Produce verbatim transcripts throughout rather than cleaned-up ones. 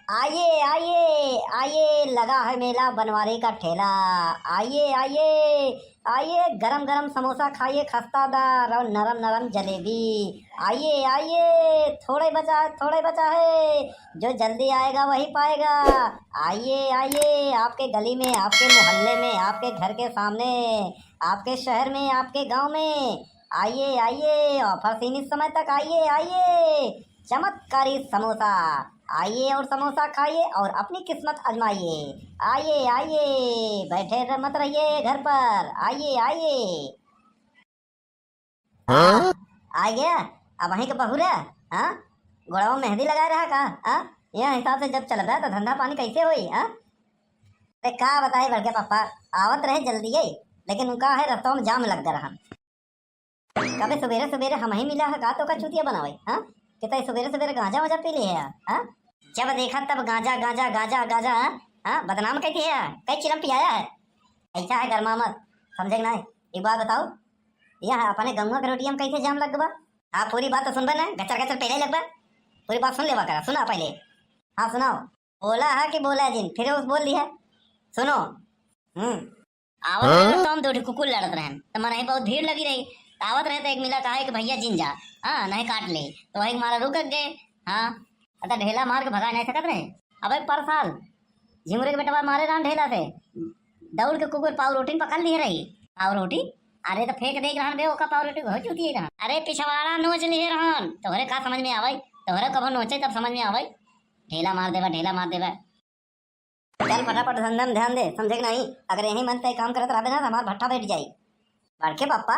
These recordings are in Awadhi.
आइए, आइए, आइए, लगा है मेला बनवारी का ठेला। आइए, आइए, आइए, गरम गरम समोसा खाइए, खस्तादार और नरम नरम जलेबी। आइए, आइए, थोड़े बचा है, थोड़े बचा है, जो जल्दी आएगा वही पाएगा। आइए, आइए, आपके गली में, आपके मोहल्ले में, आपके घर के सामने, आपके शहर में, आपके गांव में, आइए, आइए, offer सीमित समय तक, आइए, आइए, चमत्कारी समोसा। आइए और समोसा खाइए और अपनी किस्मत आजमाइए। आइए, आइए, बैठे रह-, मत रहिए घर पर, आइए, आइए। हाँ? आ गया, अब वहीं के बहू रहा, हाँ? गोड़वा में मेहंदी लगाए रहा का, हाँ? यह हिसाब से जब चलबे तो धंधा पानी कैसे होई, हाँ? अरे का बताई बड़के पापा, आवत रहे जल्दी ही, लेकिन उनका है रस्तवा में जाम लग गए रहन। कबे सुबेरे सुबेरे हम ही मिला है का तो का चूतिया बनावे, हाँ? कितना सुबेरे सुबेरे गांजा वाजा पी लिए है, हाँ? जब देखा तब गांजा, गांजा, गांजा, गांजा, हाँ? हाँ, बदनाम कैसे है, कई चिलम पियाया है। ऐसा है गरमा मत, समझे कि नहीं? एक बात बताओ, यह अपने गंगा के रोटिया में कैसे जाम लग बा? हाँ, पूरी बात तो सुनबे ना, गचर गचर पहले लगबे, पूरी बात सुन लेवा करा, सुना पहले। हाँ, सुनाओ। बोला है कि बोला जिन, फिर उस बोल दिया। सुनो, हम्म। आवत रहे हाँ? तो हम दो ठे कुकुर लड़त रहन, तो मन ही बहुत भीड़ लगी रही। तो आवत रहे तो एक मिला कहा कि भैया जिन जा, हाँ, नहीं काट ले। तो वही मारा रुक गए। हाँ, अतः ढेला मार के भगा नहीं सकत रहे। अबे पर साल झिमुरे के बेटवा मारे रहन ढेला से, दौड़ के कुकुर पाव रोटी में पकड़ लिए रही। पाव रोटी? अरे तो फेंक दे रहन बे, ओका पाव रोटी हो चुकी है रहन। अरे पिछवाड़ा नोच लिए रहन, तोहरे का समझ में आवे? तोहरे कभो नोचे तब समझ में आवे। ढेला मार देबा, ढेला मार देबा। चल फटाफट धंधा में ध्यान दे, समझे कि नहीं? अगर यही मन से काम करत रहबे ना तो हमार भट्ठा बैठ जाई। बड़के पापा,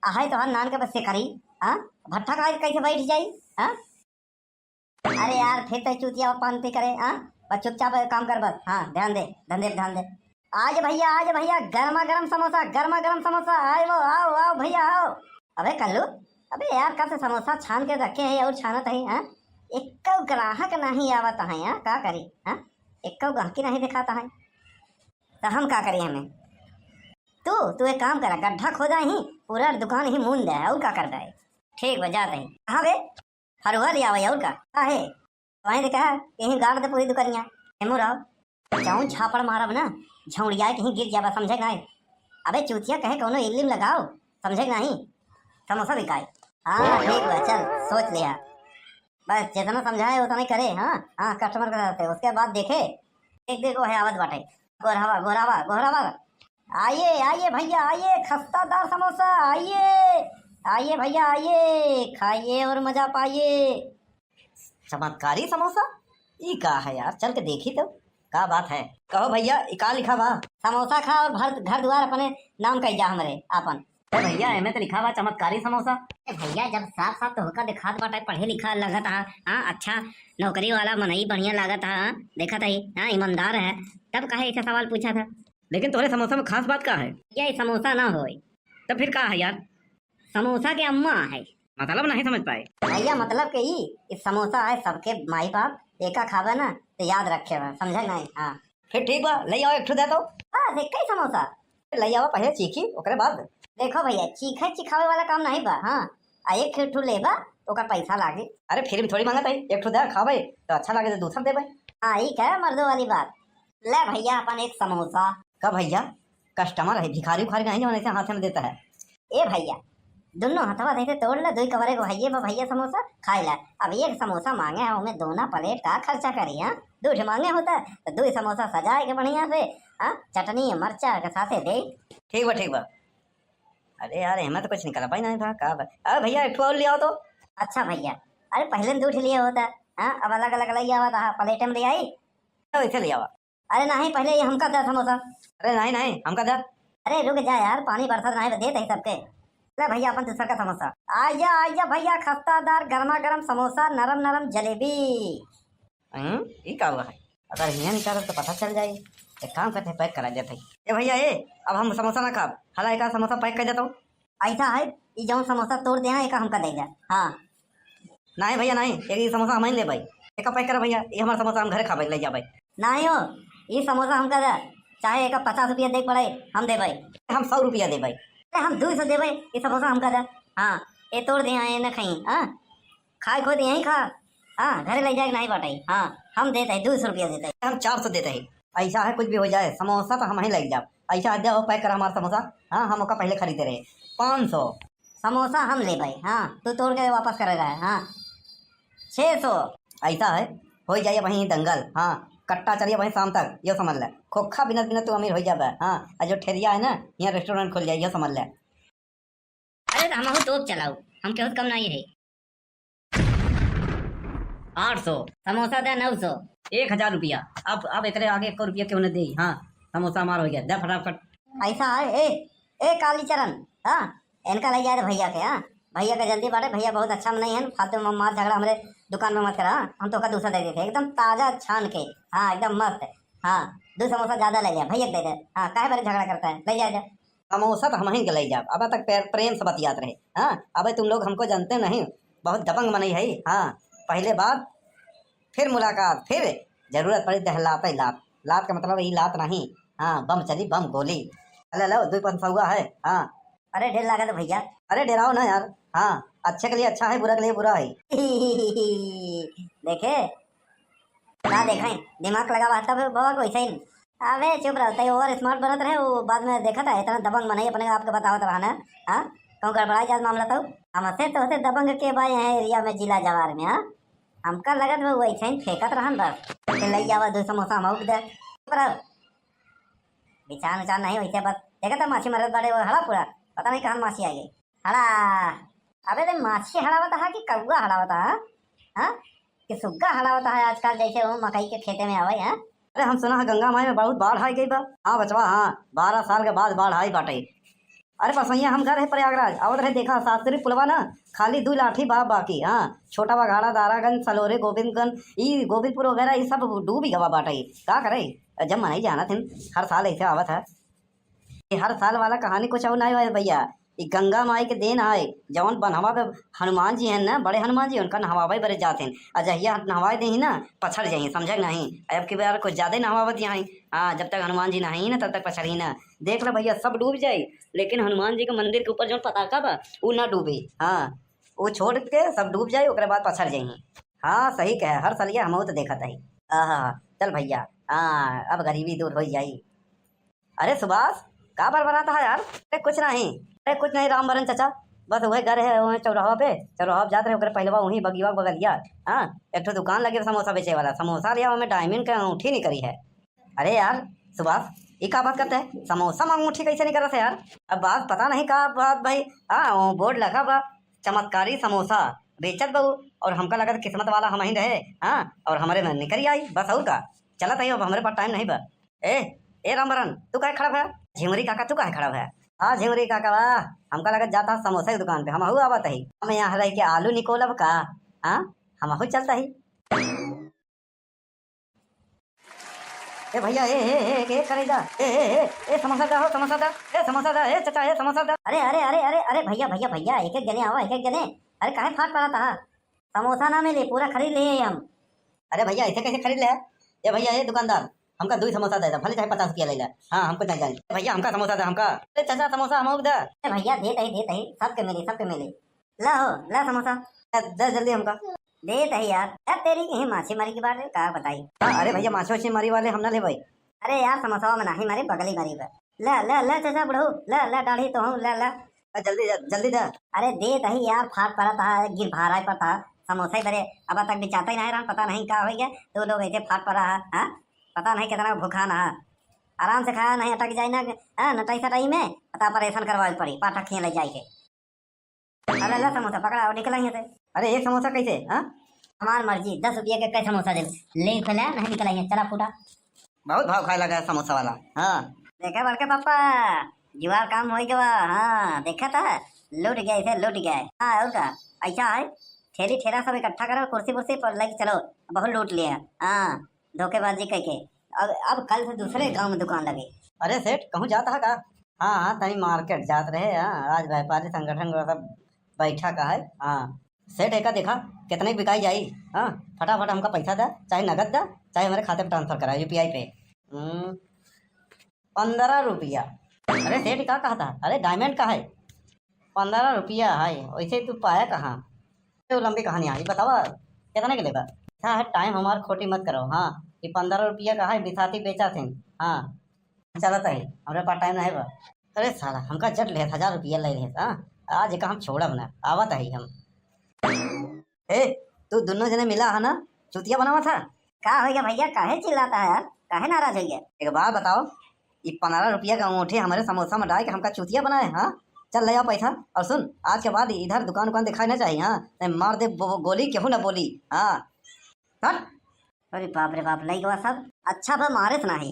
आहे तोहार नान के बस से करी, हाँ? भट्ठा का कैसे बैठ जाई, हाँ? अरे यार, फिर तो चूतिया पान पी करे, हाँ? बस चुपचाप काम कर बस, हाँ, ध्यान दे, धंधे पे ध्यान दे। आज भैया, आज भैया, गर्मा गर्म समोसा, गर्मा गर्म समोसा, आए वो, आओ, आओ भैया, आओ। अबे कल्लू, अबे यार, कब से समोसा छान के रखे हैं और छानत है, हाँ? एक्को ग्राहक नहीं आवत है, हाँ? का करी, हाँ? एक्को गहकी नहीं दिखाता है, तो हम का करी हमें? तू, तू एक काम करा, गड्ढा खोदा ही, पूरा दुकान ही मून दे, और का कर दे? ठीक बा, जात ही। कहाँ बे? फरुआ ले आवे, और का? का है? वहीं से कहा, यहीं गाड़ दे पूरी दुकनिया। हेमू राव, जौन झापड़ मारब ना, झौड़िया कहीं गिर जाबा, समझे कि नहीं? अबे चूतिया कहे कौनो इल्लिम लगाओ, समझे कि नहीं? समोसा बिकाए। हाँ, ठीक बा, चल, सोच लिया। बस जितना समझाए उतना ही करे, हाँ, हाँ, customer के साथ है। उसके बाद देखे, देख, देख, वो है, आवत बाटे। गोरहवा, गोरहवा, गोरहवा। आइए, आइए भैया, आइए, खस्तादार समोसा, आइए, आइए भैया, आइए, खाइए और मजा पाइए। चमत्कारी समोसा? ई का है यार, चल के देखी तो, का बात है? कहो भैया, ई का लिखा बा? समोसा खा और घर, घर दुआर अपने नाम कई जा हमरे, आपन। ए भैया, एमे तो लिखा बा चमत्कारी समोसा। ए भैया, जब साफ साफ तोहका दिखात बाटे, पढ़े लिखा लगत हा, हाँ, अच्छा नौकरी वाला मनई बढ़िया लागत हा, हाँ, देखत ही, हाँ, ईमानदार है, तब काहे ऐसा सवाल पूछा था? लेकिन तोहरे समोसा में खास बात का है? ये समोसा ना होय। तब फिर का है यार? समोसा के अम्मा है। मतलब नहीं समझ पाए। भैया, मतलब के ई, ई समोसा है सबके माई बाप, एका खाबे ना तो याद रखे बा, समझे नहीं? हाँ। फिर ठीक बा, ले आओ एक ठो दे दो। बस एक ही समोसा। ले आओ पहले चीखी, ओकरे बाद। देखो भैया, चीखे चिखावे वाला काम नहीं बा, हाँ। आ एक ठो लेबा, ओकर पैसा लागे। अरे फिर भी थोड़ी मांगत है, एक ठो दे खाबे तो अच्छा लागे तो दूसर देबे। हाँ, ई है मर्दों वाली बात। ले भैया अपन एक समोसा। का भैया, customer है, भिखारी उखारी नहीं जवन ऐसे हाथ में देता है। ए भैया, दुनो हथवा से ऐसे तोड़ ले, दुई कवरे को हइये बा भैया समोसा, खाई ला। अब एक समोसा मांगे है, ओमे दोना plate का खर्चा करी, हाँ? दू ठे मांगे होता, तो दू समोसा सजाए के बढ़िया से, हाँ? चटनी मरचा के साथे दे। ठीक बा, ठीक बा। अरे यार, एमे तो कुछ निकल पाई नहीं था, का बा? अरे भैया, एक ठो और ले आओ तो। अच्छा भैया, अरे पहले दू ठे लिए होता, हाँ? अब अलग अलग ले आवा था, plate में ले आई। तो इसे ले आवा। अरे नहीं, पहले ये हमका दे समोसा। अरे नहीं, नहीं, हमका दे। अरे रुक जा यार, पानी बरसत नहीं, देत ही सबके। ले भैया, अपन दूसर का समोसा। आजा, आजा भैया, खस्तादार गरमा गरम समोसा, नरम नरम जलेबी। हम्म, ई का हुआ है? अगर हियां निकालब तो पता चल जाई। एक काम करते हैं, pack करा देते हैं। ए भैया, ए, अब हम समोसा ना खाब, हला एक समोसा pack कर देता हूँ। ऐसा है, ई जौन समोसा तोड़ दे हैं, एका हमका दे दे। हाँ। नहीं भैया, नहीं, एक ई समोसा हम ही लेबै। एका pack करा भैया, ई हमार समोसा हम घरे खाबै, ले जाबै। नहीं हो, ई समोसा हमका दे, चाहे एका पचास रुपया दे पड़े, हम देबै। हम सौ रुपया देबै। अरे, हम दू सौ देबै, ई समोसा हमका दे। हाँ, ए तोड़ दे, ए न खाई, हाँ, खाए खुद यहीं खा, हाँ, घरे ले जाए के नहीं बाटे, हाँ। हम देत है, दो सौ रुपया देत है। हम चार सौ देत है। ऐसा है, कुछ भी हो जाए, समोसा तो हम ही लइ जाब। ऐसा है, दे, वो पैक करा हमार समोसा। हाँ, हम ओका पहले खरीदे रहे। पाँच सौ। समोसा हम लेबै, हाँ, तू तोड़ के वापस करे रहे, हाँ। छः सौ। ऐसा है, हो जाइए वहीं दंगल, हाँ, कट्टा चलिए वहीं शाम तक, यो समझ ले। खोखा बिनत बिनत तू अमीर हो जाबे, हाँ, और जो ठेरिया है ना, यहाँ रेस्टोरेंट खुल जाए, यो समझ ले। अरे तो हमहू तोप चलाऊ, हम केहू से कम नहीं है। आठ सौ। समोसा दे नौ सौ। एक हजार रुपया। अब, अब एकरे आगे एको रुपया केहू न दे। हाँ, समोसा हमार हो गया, दे फटाफट। ऐसा है, ए, ए कालीचरण, हाँ, इनका ले जाए दे भैया के, हाँ, भैया के जल्दी बाटे, भैया बहुत अच्छा मनई है, फालतू में मार झगड़ा हमरे दुकान में मत करा, हाँ, हम तोका दूसरा दे देते, एकदम ताजा छान के, हाँ, एकदम मस्त, हाँ, दो समोसा ज्यादा ले लिया, भैया के दे दे, हाँ, काहे बड़े झगड़ा करता है, ले जाए दे। समोसा तो हमहिन के लइ जाब। अब तक प्यार, प्रेम से बतियात रहे। हाँ, अबे तुम लोग हमको जानते नहीं, बहुत दबंग मनई है। हाँ, पहले बात, फिर मुलाकात, फिर जरूरत पड़ी दहलाते लात। लात का मतलब ई लात नहीं। हाँ, बम चली, बम गोली। अरे लो, दो पनसौआ है। हाँ। अरे डेर लागत भैया। अरे डेराओ ना यार। हाँ, अच्छे के लिए अच्छा है, बुरा के लिए बुरा है। देखे, का देखाई, दिमाग लगावा तब बाबा को ऐसा ही। अबे चुप रहो, तई over smart बनत रहे, वो बाद में देखत है, इतना दबंग मनई अपने आप के बतावत रहा ना, हाँ? कहूँ गड़बड़ाई जात मामला तो। हमसे तो होते दबंग के बा यहाँ area में, जिला जवार में, हाँ? हमका लगत बा वैसे ही फेंकत रहन बस। के लई आवा दो समोसा हम दे। चुप रहो। विचार विचार नहीं वैसे बस। देखत है माछी मरत बाड़े वो हड़ा पूरा। पता नहीं कहाँ माछी आ गई। हड़ा। अबे ते माछी हड़ावत हा कि कौआ हड़ावत हा? हाँ? कि सुग्गा हड़ावत हा आजकल जैसे वो मकई के खेते में आवे, हाँ? अरे हम सुना है गंगा माई में बहुत बाढ़ आई गई बा। हाँ बचवा, हाँ, बारह साल के बाद बाढ़ आई बाटे। अरे पसैया हम गए रहे प्रयागराज, आवत रहे देखा शास्त्री पुलवा ना, खाली दो लाठी बा बाकी। हाँ, छोटा बघाड़ा, दारागंज, सलोरे, गोविंदगंज, ई गोविंदपुर वगैरह, ई सब डूबी गवा बाटे। का करे, जब मनई जानत हिन, हर साल ऐसे आवत है। ये हर साल वाला कहानी कुछ और नहीं है भैया, ये गंगा माई के देन है, जौन बनवा पे हनुमान जी हैं ना, बड़े हनुमान जी, उनका नहवावे बरे जात हैं। आ जहिया नहवाए दे ही ना, पछड़ जाही, समझे कि नहीं? अब की बार कुछ ज्यादा ही नहवावत यहाँ है। हाँ, जब तक हनुमान जी नहीं ना, तब तक पछड़ ही ना। देख लो भैया, सब डूब जाए, लेकिन हनुमान जी के मंदिर के ऊपर जौन पताका बा, उ ना डूबे। हाँ, वो छोड़ के सब डूब जाए, ओकरे बाद पछड़ जाही। हाँ, सही कहे, हर साल ये हमहू तो देखत है। आहा, चल भैया, हाँ, अब गरीबी दूर हो जाई। अरे सुभाष, का बरबरात है यार? अरे कुछ नहीं, अरे कुछ नहीं रामबरन चाचा, बस वही घर है वही चौराहा पे, चौराहा पे जात रहे, ओकरे पहलवा वहीं बगिया बगलिया, हाँ, एक ठो दुकान लगे समोसा बेचे वाला, समोसा लिया, हमें डायमंड के अंगूठी निकली है। अरे यार सुभाष, ये का बात करते हैं, समोसा में अंगूठी कैसे निकलत है यार? अब बात पता नहीं का बात भाई, हाँ, वो बोर्ड लगा बा, चमत्कारी समोसा बेचत बा, और हमका लगत किस्मत वाला हम ही रहे, हाँ, और हमारे में निकल आई, बस और का। चलत है, अब हमारे पास टाइम नहीं बा। ए, ए रामबरन, तू काहे खड़ा भया? झिंगुरी काका, तू काहे खड़ा भया? हाँ झिंगुरी काका, वाह, हमका लगत जाता समोसा की दुकान पे, हमहू आवत ही। हम यहाँ रह के आलू निकोलब का? हाँ, हमहू चलता ही। ए भैया, ए, ए, ए, ए, करेजा, ए, ए, ए, ए, समोसा दा हो, समोसा दा, ए, समोसा दा, ए, चाचा, ए, समोसा दा। अरे, अरे, अरे, अरे, अरे, भैया, भैया, भैया, एक एक जने आवा, एक एक जने। अरे, काहे फाट पड़ा था? समोसा ना मिले, पूरा खरीद लिए हम। अरे भैया, ऐसे कैसे खरीद ले? ए भैया, ए दुकानदार, हमका दुई समोसा दे दे, भले चाहे पचास रुपया ले ले। हाँ, हमको ना जाए। भैया, हमका समोसा दे, हमका। अरे चाचा, समोसा हमको दे। ए भैया, देत ही, देत ही, सबके मिली, सबके मिली। ला हो, ला समोसा। दे, दे जल्दी हमका। देत ही यार। यार, तेरी कहीं माछी मरी की बात है, का बताई? हाँ, अरे भैया, माछी वाछी मरी वाले हम ना लेबै। अरे यार, समोसा में नाही मरी, बगली मरी बा। ला, ला, ला चाचा बुढ़ऊ, ला, ला डाढ़ी तो हूँ, ला, ला। आ, जल्दी दे, जल्दी दे। अरे देत ही यार, फाट पड़ा था, गिर भारा पर था, समोसा ही बरे, अब तक बेचाता ही नहीं रहा, पता नहीं का हो गया, तो लोग ऐसे फाट पड़ा है, हाँ? पता नहीं कितना भूखा ना है, आराम से खाया नहीं, अटक जाए ना, हाँ, नटाई सटाई में, पता परेशान करवाए पड़ी, पाठक खिया ले जाए के। अरे ला समोसा पकड़ा और निकल आइए थे। अरे एक समोसा कैसे, हाँ? हमार मर्जी, दस रुपया के कई समोसा दे, ले पहले नहीं निकल आइए, चला फूटा। बहुत भाव खाए लगा है समोसा वाला। हाँ। देखे बड़के पापा, जुआर काम हो गवा। हाँ, देखा था, लूट गया इसे, लूट गया। हाँ, और का? ऐसा है, ठेली ठेला सब इकट्ठा करो, कुर्सी कुर्सी पर लेके चलो, बहुत लूट लिया। हाँ, धोखेबाजी करके। अब, अब कल से दूसरे गांव में दुकान लगे। अरे सेठ, कहूँ जाता है का? हाँ, हाँ, तनी मार्केट जात रहे। हाँ, आज व्यापारी संगठन का सब बैठा का है। हाँ, सेठ, एका देखा, कितने की बिकाई जाई? हाँ, फटाफट हमका पैसा दे, चाहे नगद दे, चाहे हमारे खाते पे ट्रांसफर करा, यूपीआई पे। हम्म, पन्द्रह रुपया। अरे सेठ, का कहता? अरे डायमंड का है? पन्द्रह रुपया है, वैसे तू पाया कहाँ? तो लंबी कहानी आई, बतावा, कितने के लेबा? अच्छा है, टाइम हमार खोटी मत करो। हाँ, ये पन्द्रह रुपया का है, बिसाती बेचा थे। हाँ, चलत है, हमरे पास टाइम नहीं बा। अरे साला, हमका जट लेत, हजार रुपया ले लेत, हाँ? आज का हम छोड़ब ना, आवत है हम। ए, तू दोनों जने मिला है ना, चूतिया बनावा था? का हो गया भैया, काहे चिल्लाता है यार, काहे नाराज हो गया? एक बात बताओ, ये पन्द्रह रुपया का अंगूठी हमारे समोसा में डाल के हमका चूतिया बनाए, हाँ? चल ले आओ पैसा, और सुन, आज के बाद इधर दुकान उकान दिखाई ना चाहिए, हाँ? नहीं मार दे बो-, गोली, केहू ना बोली, हाँ? हट। अरे बाप रे बाप, लइकवा सब अच्छा बा, मारित नाही।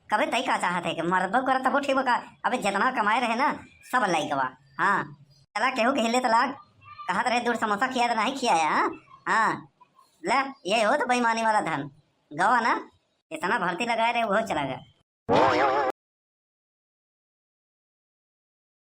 कबे तई का चाहत है कि मरबो करत तबो ठीक बा का? अबे जितना कमाए रहे ना, सब लइकवा। हाँ, चला केहू के हिले त लाग। कहत रहे दूर समोसा खिया त नाही खियाया, हाँ? हाँ, ले, ये हो तो बेईमानी वाला धन। गवा ना, इतना भर्ती लगाए रहे, वो चला गया।